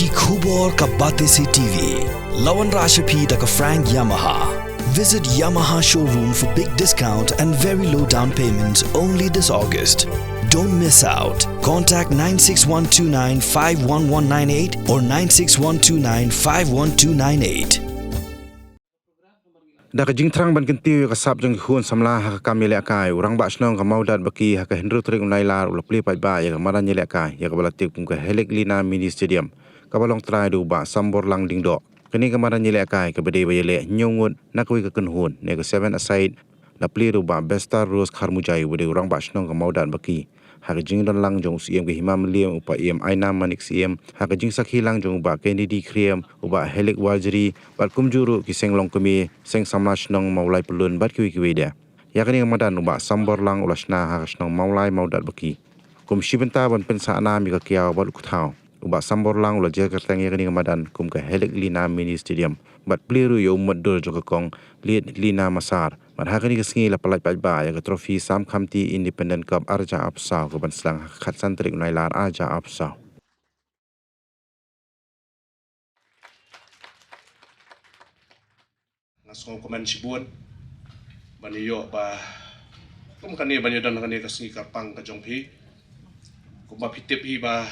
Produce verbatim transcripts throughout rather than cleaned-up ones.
Khubor ka Batesi T V. La wanrah sha phi da ka Frank Yamaha. Visit Yamaha showroom for big discount and very low down payment only this August. Don't miss out. Contact nine six one two nine five one one nine eight or nine six one two nine five one two nine eight. Da ka jingthrang ban kyntiew ïa ka sap jong ki khun samla ha ka kam ïalehkai, u Rangbah Shnong ka Mawdatbaki ha ka hynriew tarik u Nailar u la plie paidbah ïa ka madan ïalehkai ïa kaba la tip kum ka Helik Lina Mini Stadium, kaba long trai da u Bah Samborlang Lyngdoh. Kane ka madan ïalehkai kaba dei ba ïaleh hynñiew ngut na kawei ka kynhun ne ka seven-a-side, la plie da u Bah Bester Rose Kharmujai uba dei u Rangbah Shnong ka Mawdatbaki. Ha ka jingdon lang jong u Syiem ka Hima Mylliem, u Paiem Ainam Manik Syiem, ha ka jingsakhi lang jong u Bah Kennedy Khyriem, u Bah Helik Warjri, bad kumjuh ruh ki seng longkmie, seng samla shnong Mawlai Pyllun bad kiwei kiwei de. Ïa kane ka madan u Bah Samborlang u la shna ha ka shnong Mawlai Mawdatbaki. Kum shi bynta ban pynsah nam ïa ka kiaw bad u kthaw, u Bah Samborlang u la jer kyrteng ïa kane ka madan kum ka Helik Lina Mini Stadium bad plie ruh ïa u mutdur jong ka kong Liet Lina Masar. Bad ha kane ka sngi la pyllait paidbah ïa ka trophy Sam Khamti Independent Cup ar hajar arphew saw kaban sdang ha ka khatsan tarik u Nailar ar hajar arphew saw. Nga sngewkmen shibun ban ïoh ba kum kane ban ïoh don kane ka sngi kyrpang ka jong phi. Kumba phi tip hi ba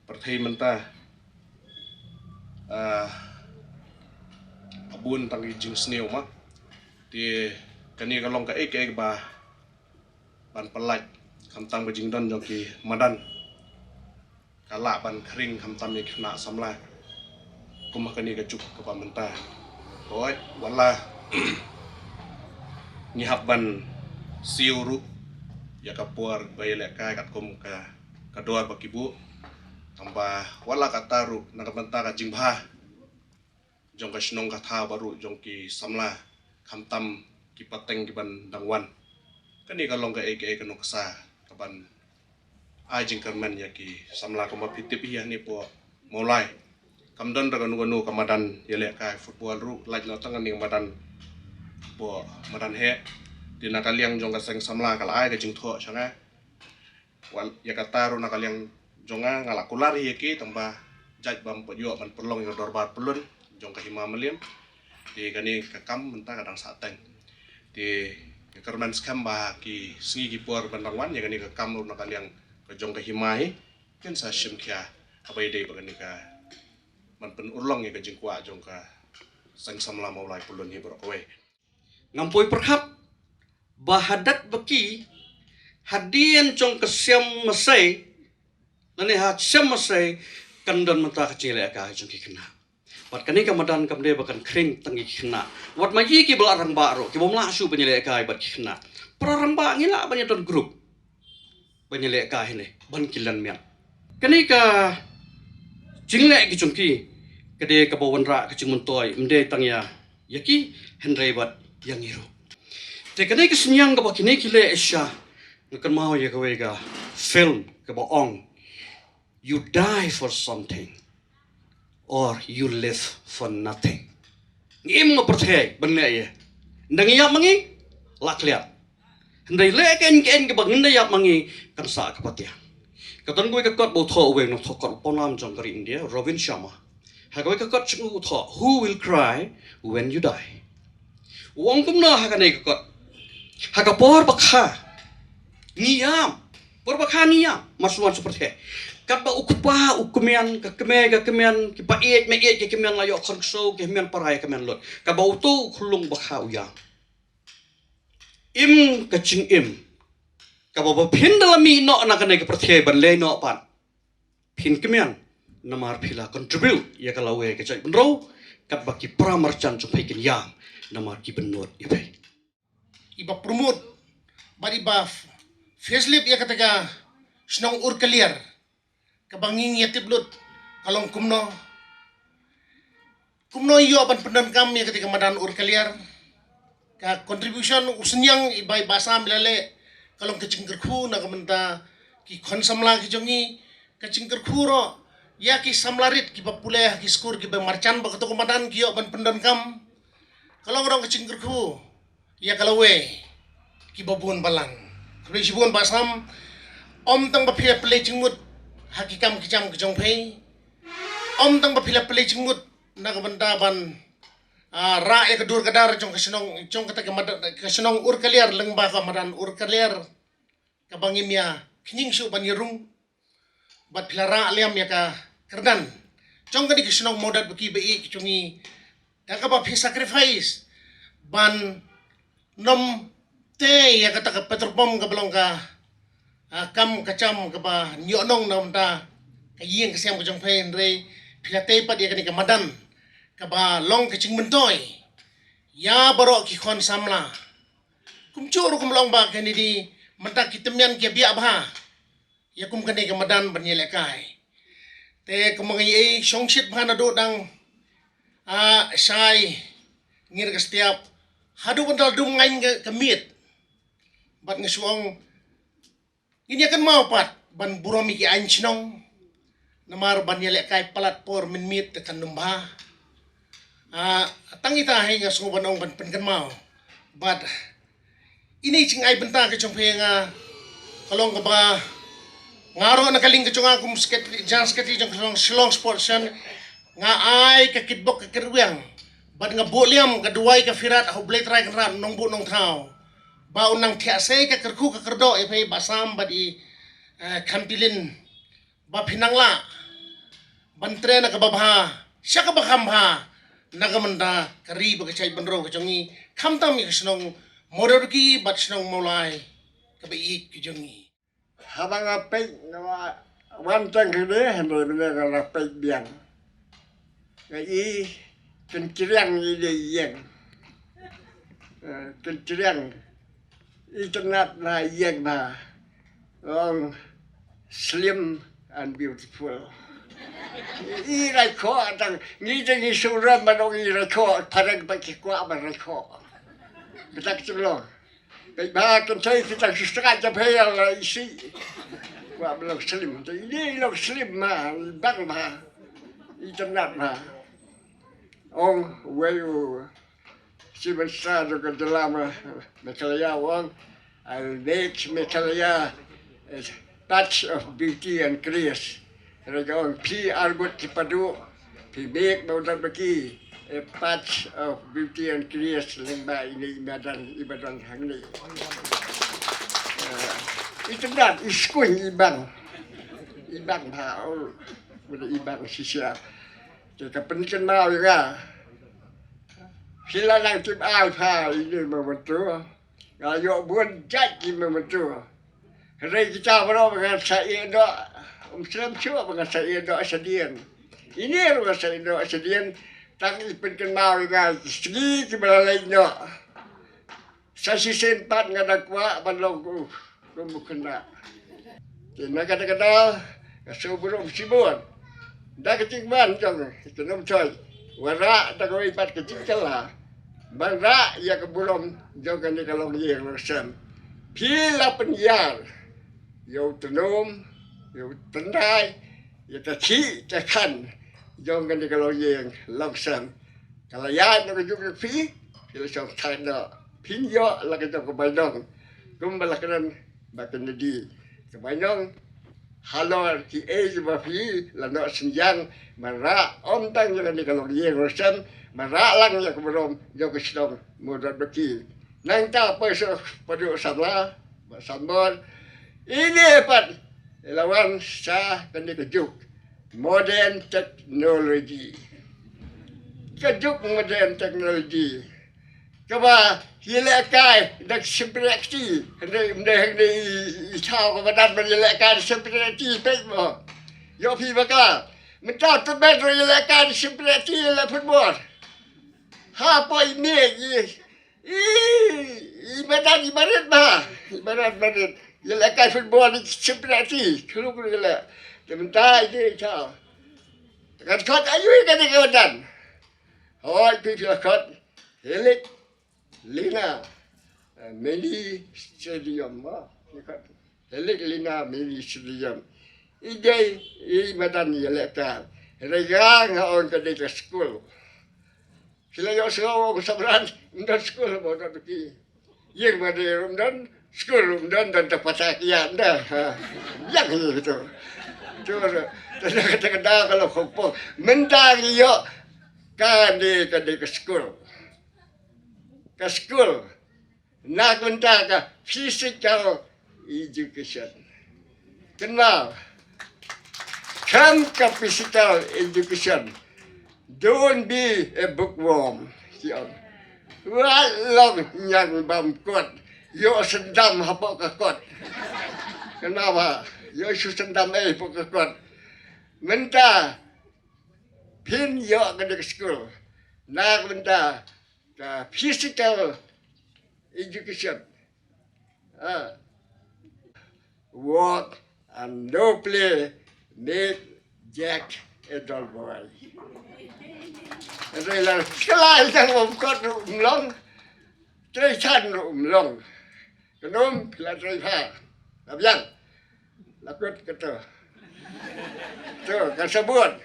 pyrthei mynta, ah, ka bun tang ki jingsniew ma. Te kane ka long kaei kaei ba ban pyllait khamtam ka jingdon jong ki madan. Ka lah ban khring khamtam ïa ki khynnah samla. Kum ha kane ka juk kaba mynta. Hooid, wat la ngi hap ban siew ruh ïa ka por ba ïalehkai katkum ka, ka dor ba ki buh. Tangba wat la katta ruh na ka bynta ka jingbha jong ka shnong ka thaw bad ruh jong ki samla, khamtam ki pateng kiban dang wan. Kane ka long kaei kaei ka nuksa kaban ai jingkyrmen ïa ki samla. Kumba phi tip hi hangne hapoh Mawlai kam don da kano kano ka madan ïalehkai football ruh, lait noh tang kane ka madan hapoh Madan Heh. Te na ka liang jong ka seng samla ka la ai ka jingthoh sha nga. Wat ïa kata ruh na ka liang jong nga, nga la kular hi ïa ki tangba jait bym pat ïoh ban pynlong ïa ka dorbar pyllun jong ka Hima Mylliem. Te kane ka kam mynta ka dang sah teng. Te nga kyrmen skhem ba ki sngi ki por ban dang wan ïa kane ka kam ruh na ka liang ka jong ka hima hi kin sa shim khia haba ïadei bad kane ka ban pynurlong ïa ka jingkwah jong ka seng samla Mawlai Pyllun hi baroh kawei. Ngam poi pyrkhat ba hadat ba ki hadien jong ka Siam Masai, lane ha Siam Masai kan don mynta ka jingïalehkai jong ki khynnah. Bad kane ka madan kam dei ba kan khring tang ki khynnah. Wat ma ki kiba la rangbah ruh, ki bym lah shuh ban ïalehkai bad ki khynnah. Para rangbah ngi lah ban ïadon group ban ïalehkai hangne ban ki len miat. Kane ka jingleh ki jong ki ka dei kaba wanrah ka jingmyntoi, ym dei tang ïa, ïa ki hynrei bad ïa ngi ruh. Te kane ka synñiang kaba kine ki leh shisha, nga kynmaw ïa kawei ka film kaba ong, "You die for something or you live for nothing." Ngi im nga pyrthei ban leh ïa, nda ngi ïap ma ngi, la khlieh. Hynrei leh kein kein kaba ngin da ïap ma ngi kan sah ka patiang. Ka don kawei ka kot ba u thoh uwei u nongthoh kot u pawnam jong ka ri India, Robin Sharma. Ha kawei ka kot jong u u thoh, "Who will cry when you die?" U ong kumno ha kane ka kot? Ha ka por ba kha ngi ïam, por ba kha ngi ïam, mar shu wan sha pyrthei. Katba u kpa u kmen, ka kmie ka kmen, ki ba ïeit me ïeit ki kmen la ïoh khon ksew, ki hynmen para ïa ka kmen lut. Katba uto u khyllung ba kha u ïam. Im ka jingim kaba ba phin da la mih noh na kane ka pyrthei ban leit noh pat, phin kmen namar phi la contribute ïa ka lawei ka jaitbynriew, katba ki para marjan jong phi kin ïam namar ki bynnud ïa phi. Iba promote bad iba f-, facelift ïa kata ka shnong Urkaliar. Kaba ngi ngi tip lut ka long kumno, kumno ïoh ban pyndonkam ïa kata ka madan Urkaliar. Ka contribution u synñiang iba i Bah Sam i la leh ka long ka jingkyrkhu na ka bynta ki khun samla ki jong ngi, ka jingkyrkhu ruh ïa ki samla rit kiba pule ha ki skul kiba marjan ba kato ka madan ki ïoh ban pyndonkam. Ka long ruh ka jingkyrkhu ïa ka lawei kiba bun balang. Khublei shibun Bah Sam, ym tang ba phi pynleit jingmut ha ki kam ki jam ki jong phi, Ym tang ba phi la pynleit jingmut na ka bynta ban, ah, rah ïa ka dur ka dar jong ka shnong, jong kata ka madan, ka shnong Urkaliar, lyngba ka madan Urkaliar, kaba ngim ïa khñiang shuh ban ïarung, bad phi la rah liam ïa ka kyrdan jong kane ka shnong Mawdatbaki ba ïeit ka jong ngi, da kaba phi sacrifice ban nym tei ïa kata ka petrol pump kaba long ka, ah, kam ka jam kaba ñiuh nong na bynta ka ïing ka sem ka jong phi, hynrei phi la tei pat ïa kane ka madan kaba long ka jingmyntoi ïa baroh ki khun samla. Kumjuh ruh kum long ba kane dei mynta ki tymmen ki biah bha ïa kum kane ka madan ban ïalehkai. Te kumba ngi ïa shongshit bha naduh dang, ah, shai ngir ka stiap haduh ban dal dum ngain ka, ka miet. Bad nga shu ong ngin ïa kynmaw pat ban burom ïa ki aiñ shnong, namar ban ïalehkai palat por mynmiet te kan ym bha. Ah, tang ita hi nga sngew ban ong ban pynkynmaw. Bad ine i jingai bynta ka jong phi nga ka long kaba nga ruh na ka liang ka jong nga kum secretary, general secretary jong ka Shillong, Shillong Sports Association, nga ai ka kitbok ka kyrwiang bad nga buh liam ka duwai ka firat ha U Blei Trai Kynrad Nongbuh Nongthaw ba un nang thiah sei ka kyrkhu ka kyrdoh ïa phi Bah Sam bad i, eh, Khamtilin, ba phin nang lah ban trei na kaba bha sha kaba kham bha na ka bynta ka ri bad ka jaitbynriew ka jong ngi, khamtam ïa ka shnong Mawdatbaki bad shnong Mawlai kaba ïeit ka jong ngi. Haba nga peit nga wan tang kane, hynrei mynne nga la peit biang. Nga i kynchriang i dei ïeng. Eh, kynchriang. Itynnad na ïeng na. Ong slim and beautiful. I raikhoh tang ngi te ngi shu ram ban ong i raikhoh, phareng ba ki kwah ban raikhoh. Kata ka jong long. Peit bha kynthei kita ki stad ja pher la isi. Kwah ba long slim. Te i dei long slim ma, i bang bha. Itynnad bha. Ong uwei u Chief Minister jong ka jylla Me-, Meghalaya u ong, "I'll make Meghalaya a patch of beauty and grace." Hynrei ka ong phi arngut ki Paduh, phi make Mawdatbaki a patch of beauty and grace lyngba ine i madan iba don hangne. Eh, itynnad, i skuiñ i bang. I bang bha, oh, i bang shisha. Te ka pynkynmaw ïa nga. Phi la nang tip ai pha ine i mynta. Nga ïoh bun jait ki mynta. Hynrei kita baroh ba ngan sa ïeh noh. Ym slem shuh ba ngan sa ïeh noh shadien. Ine ruh ngan sa ïeh noh shadien. Tang i pynkynmaw ïa nga ki sngi kiba la leit noh. Sa shisien pat nga dang kwah ban long kum u khynnah. Te na kata ka daw nga sngewburom shibun da ka jingwan jong ka Nongthoit, wanrah da kawei pat ka jingkylla ban rah ïa ka burom jong kane ka longïing longsem. Phi la pynïar ïa u tnum, ïa u tyndai, ïa ka khih ka khan jong kane ka longïing longsem. Ka la ïaid na ka juk jong phi, phi la shong thait noh. Phin ïoh la ka jong ka bainong. Kumba la kren Bah Kennedy, ka bainong halor kiei kiba phi la noh synñiang, ban rah ym tang ïa kane ka longïing longsem, ban rah lang ïa ka burom jong ka shnong Mawdatbaki. Nangta poi sha Paduh Samla, Bah Sambor, ine pat i la wan sha kane ka juk modern technology. Ka juk modern technology kaba ïalehkai da ka shympriah kti. Hynrei ym dei hangne i, i thaw kaba dang ban ïalehkai da shympriah kti, peit mo. Ïoh phi bakla. Mynta u tymmen ruh ïalehkai da shympriah kti, ïaleh football. Hapoh i miej i I, i madan i barit bha. I madan barit. Ïalehkai football i shympriah kti. Khluk ruh ïaleh. Te mynta i dei i thaw. Kan khot aïu ïa kane ka madan? Hooid, phi phi la khot Helik Lina, eh, Mini Stadium, mo. Phi khot Helik Lina Mini Stadium. I dei i madan ïalehkai. Hynrei nga ong ka dei ka skul. Phi la ïohsngew ong Samran ym don skul, mo, don ki. Ïing mane ruh ym don, skul ruh ym don, don tang pata ki ïa ynda. Ha. Ïa ki tu. Tur, te na kata ka daw ka long khongpong. Mynta ngi ïoh kane, kane ka skul. Ka skul. Na ka bynta ka physical education. Kynmaw. Khlem ka physical education, don't be a bookworm. Ki ong. Wat long ñiang bam kot. Ïoh sendam hapoh ka kot. Kynmaw ba. Ïoh shu sendam eh hapoh ka kot. Mynta phin ïoh kane ka skul. Na ka bynta ka physical education. Ah. Work and no play make Jack a dull boy. Hynrei la khlaiñ tang bam kot ruh ym long. Trei than ruh ym long. Kynum phi la trei bha. La biang. La kut kato. To, ka sabut.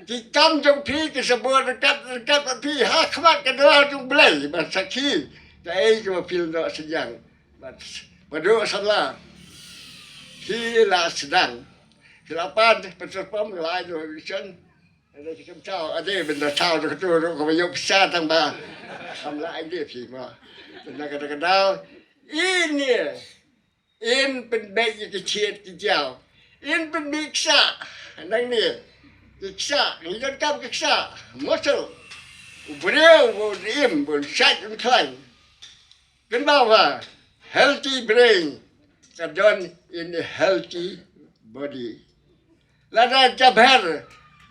Ki kam jong phi ki sabut ryngkat, ryngkat bad phi ha khmat ka duwar jong U Blei ban sakhi. Kaei kaba phi la noh synñiang. Bad, bad u samla. Phi la sdang. Phi la pan, pynsurpom, la ai jong vision. Ade ki kam thaw, ade ban da thaw da kato ruh kaba ïoh pisa tang ba. Samla ai de phi mo. Tang da kata ka daw. Ini. In pynbeit ïa ki thied ki jaw. In pynbeit ksah. Nangne. Ki ksah. Ngi donkam ki ksah. Muscle. U briew u im, u shait, u khlaiñ. Kynmaw ba. Healthy brain ka don in a healthy body. Lada jabher,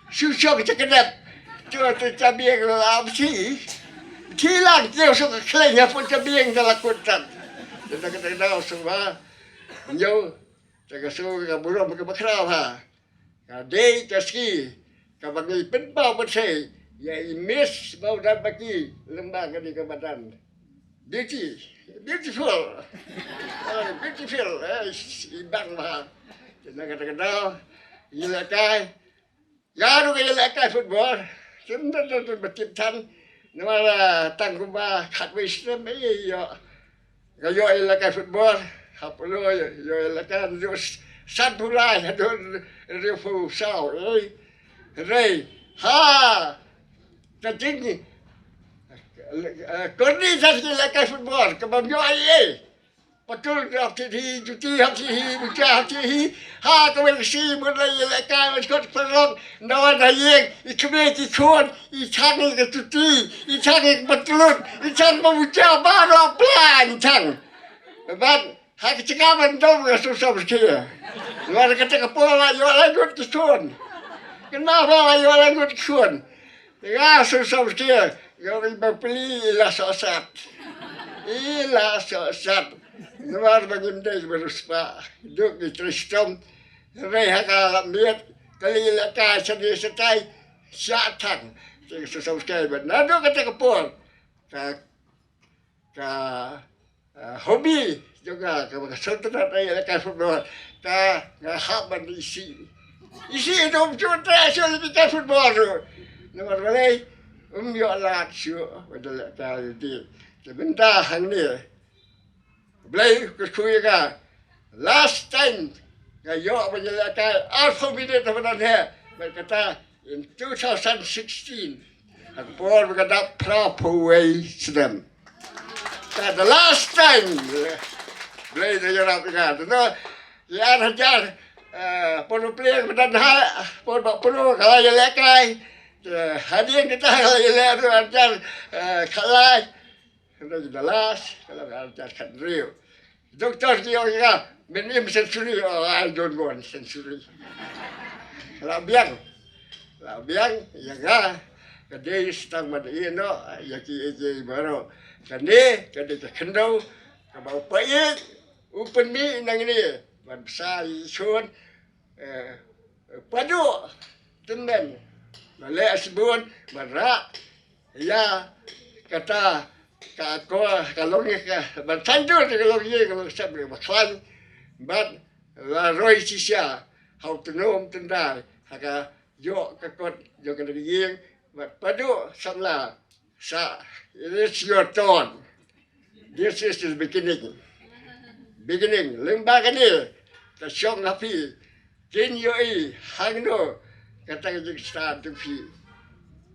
shu shong sha ka dep. To, to jabieng la bshi. Ti lang, to shu ka khleng ha pun jabieng da la kut tan. Da ka da shu ba. Nyo, ta ka shu ka burom ka bakhraw ha. Ka dei ka ski, kaba ngi pynpaw pynthei, ïa i miss ba u dang baki, lem ba ka dei kaba dang. Beauty, beautiful. Oh, beautiful, eh, i bang ba. Te na kata ka daw, i lehkai. Nga ruh nga ïalehkai football. Kim da da da ba tip than. Namar, ah, tang kumba khatwei snem, eh, ïoh. Nga ïoh ïalehkai football. Haplo ïoh, ïoh ïalehkai, ïoh s-, sanphew lai, ïoh hynriewphew saw, eh. Hynrei, ha. Ka jing, eh, kor ni sa ïalehkai football, kaba ym ïoh ei ei. Patul hap thied hi, juti hap thied hi, buta hap thied hi. Ha kawei ka sngi, mut la ïalehkai, wan khot paralok, na wan ha ïing, i kmie ki khun, i chang i ka juti, i chang i ka patlun, i chang ka buta, baroh pla i chang. Bad ha ka jaka ban dom ka sum sum rkhie. Wan kata ka por la ïoh la ngut ki khun. Kynmaw ba la ïoh la ngut ki khun. Nga shu shu shu, nga ri ba pli i la sohsat. I la sohsat. Namar ba ngim dei ba riewspah. Duk ngi trei shitom. Hynrei ha ka la miet. Kali la ka shane shatai. Shah thang. Te shu shu shu ba. Naduh kata ka por. Ka ka, ah, hobby jong nga, kaba nga sngewtynnat ïalehkai football. Te nga hap ban isih. Isih ïa u, ym ju treh shuh ïalehkai football ruh. Namar balei? Ym ïoh lad shuh ban ïalehkai ïa u. Te mynta hangne, Blei u kyrkhu ïa nga. Last time nga ïoh ban ïalehkai arphew minit haba nang heh. Bad kata in two thousand sixteen. Ha ka por ba nga dap phraphew wei snem. Ka the last time. Blei da ïarap ïa nga. Te no, ïa ar hajar, eh, phew plie ba nang heh, por ba phew ka la ïalehkai. Te hadien kata ka la ïaleh ruh ar hajar, eh, khatlai. Hynrei da last, ka la ka artat khathynriew. Doktor ki ong ïa nga, men im century, oh, I don't want century. La biang. La biang, ïa nga. Ka dei stang ban ïeh noh, ïa ki, ïa ki baroh. Kane, ka dei ka khyndew, kaba u paid, u pynmih nangne. Ban bsa ïa ki khun, eh, Paduh tymmen. Ba leh shibun, ba rah ïa kata ka akor, ka longïing, ka ban saiñdur ka longïing, ka longsep, ba khlaiñ. Bad la roi shisha ha u tnum tyndai ha ka ïoh ka kot jong ka longïing. Bad paduh samla. Sa, it is your turn. This is the beginning. Beginning. Lyngba kane, ka shong ha phi. Kin ïohi hangno kata ka jingstad jong phi.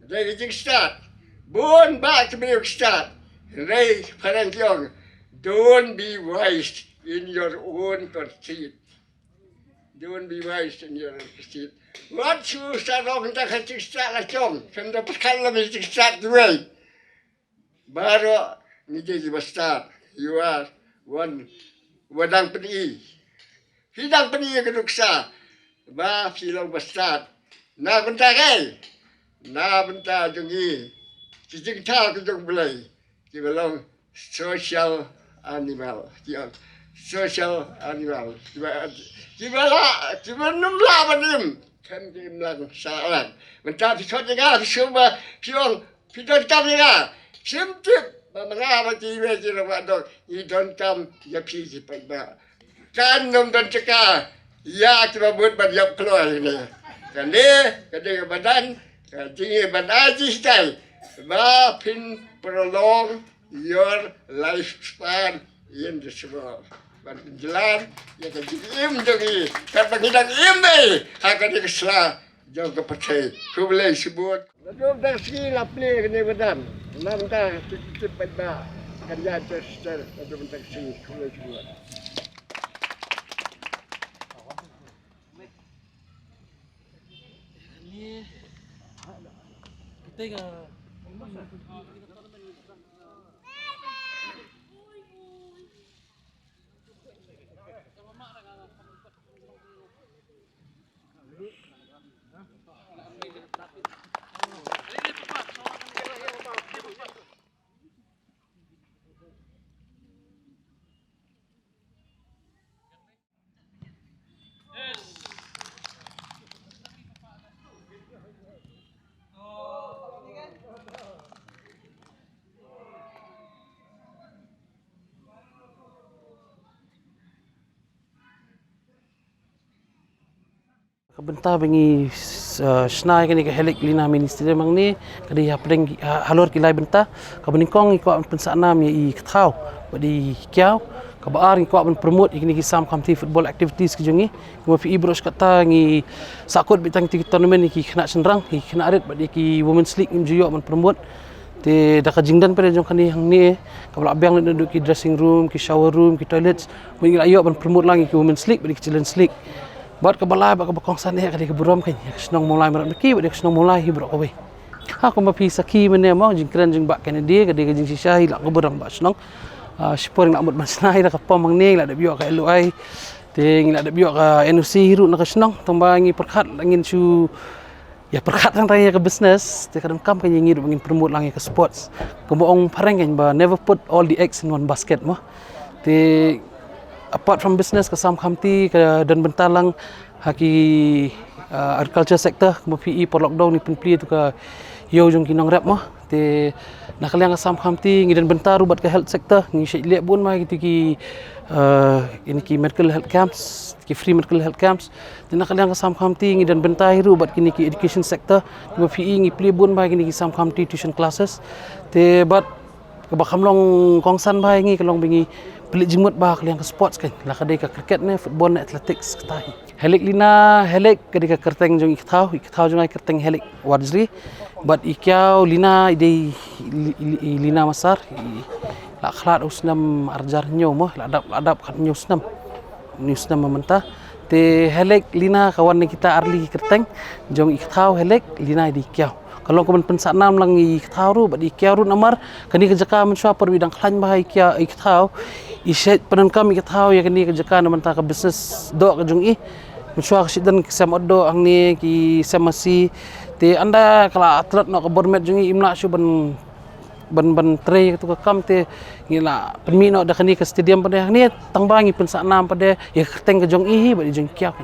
Dei ka jingstad. Bun bah ki briew ki stad. Hynrei phareng ki ong, don't be wise in your own conceit. Don't be wise in your own conceit. Wat shu sa rong da ka jingstad la jong. Kan da pyrkhat la mi jingstad duwai. Baroh ngi dei kiba stad. Ïa wan, wan dang pyni. Phi dang pyni ïa ka nuksa ba phi long ba stad. Na bynta kai, na bynta jong ngi, ki jingthaw ki jong U Blei, kiba long social animal. Ki ong social animal. Kiba, kiba la, kiba nym lah ban im. Kan ki im lang sa lang. Mynta phi khot ïa nga, phi shu ba, phi ong, phi donkam ïa nga. Phim tip ba ma nga bad kiwei ki rangbah dong ngi donkam ïa phi ki paidbah. Kan nym don jaka ïa kiba mut ban ïap kloi ne. Kane ka dei ka madan, ka jingïa ban ai jinghikai ba phin prolong your lifespan in this world. Ban pynjlan ïa ka jingim jong ngi katba ngi dang im ei ha kane ka sla jong ka pyrthei. Khublei shibun. Naduh mynta ka sngi la plie kane ka madan. Nangta tip tip paidbah kan ïaid beh shisha naduh mynta ka sngi. Khublei shibun. Ka bynta ba ngi, eh, shna ïa kane ka Helic Lina Mini Stadium hangne ka dei hapdeng, ha, halor ki lai bynta. Kaba nyngkong ngi kwah ban pynsah nam ïa i kthaw bad i kiaw. Kaba ar ngi kwah ban promote ïa kine ki Sam Khamti football activities ki jong ngi. Kumba phi i baroh shi katta ngi sahkut beit tang ïa ki tournament ïa ki khynnah shynrang, ïa ki khynnah rit bad ïa ki Women's League ngim ju ïoh ban promote. Te da ka jingdon pat de jong kane hangne kaba la biang lut naduh ki dressing room, ki shower room, ki toilets, ba ngi la ïoh ban promote lang ïa ki Women's League bad ïa ki Children's League. Bad kaba lai bad kaba kongsan eh ka dei ka burom kein ïa ka shnong Mawlai Mawryngknong bad ïa ka shnong Mawlai hi baroh kawei. Ha kumba phi sakhi mynne mo, jingkren jong Bah Kennedy ka dei ka jingshisha hi la ka burom ba shnong. Ah, shipor ngi la mut ban shna hi da ka pom hangne, ngi la dep ïoh ka L O I. Te ngi la dep ïoh ka N O C hi ruh na ka shnong, tang ba ngi pyrkhat la ngin shu ïa pyrkhat tang tang ïa ka business, te ka donkam kein ïa ngi ruh ba ngin promote lang ïa ka sports. Kumba ong phareng kein ba never put all the eggs in one basket mo. Te apart from business ka Sam Khamti ka don bynta lang ha ki, ah, agriculture sector, kumba phi i por lockdown ngi pynplie ïa tu ka ïew jong ki nongrep mo. Te na ka liang ka Sam Khamti ngi don bynta ruh bad ka health sector, ngi shait leh bun bha ki tu ki, ah, ïa ki medical health camps, ki free medical health camps. Te na ka liang ka Sam Khamti ngi don bynta hi ruh bad kine ki education sector, kumba phi i ngi plie bun bha kine ki Sam Khamti tuition classes. Te bad kaba kham long kongsan bha ïa ngi ka long ba ngi pynleit jingmut bha ka liang ka sports kein, la ka dei ka cricket ne football ne athletics kata hi. Helic Lina, Helic ka dei ka kyrteng jong i kthaw, i kthaw jong nga i kyrteng Helic Warjri. Bad i kiaw Lina i dei i, i, i Lina Masar, i la khlad u snem arhajar hynñiew mo, la dap, la dap khathynñiew snem. Hynñiew snem mynta. Te Helic Lina ka wan na kita arli ki kyrteng jong i kthaw Helic, Lina i dei i kiaw. Ka long ka ban pynsah nam lang i kthaw ruh bad i kiaw ruh namar kane ka jaka mynshuwa por ba i dang khlaiñ bha i kiaw i kthaw. I shait pyndonkam i kthaw ïa kane ka jaka na bynta ka business doh ka jong i. Mynshuwa ka shait don ki sem ot doh hangne ki sem masi. Te ynda ka la tlot noh ka bor met jong i im lah shuh ban, ban, ban trei katu ka kam te ngi la pynmih noh da kane ka stadium pat de hangne tang ba ngi pynsah nam pat de ïa ka kyrteng ka jong i hi bad i jong i kiaw.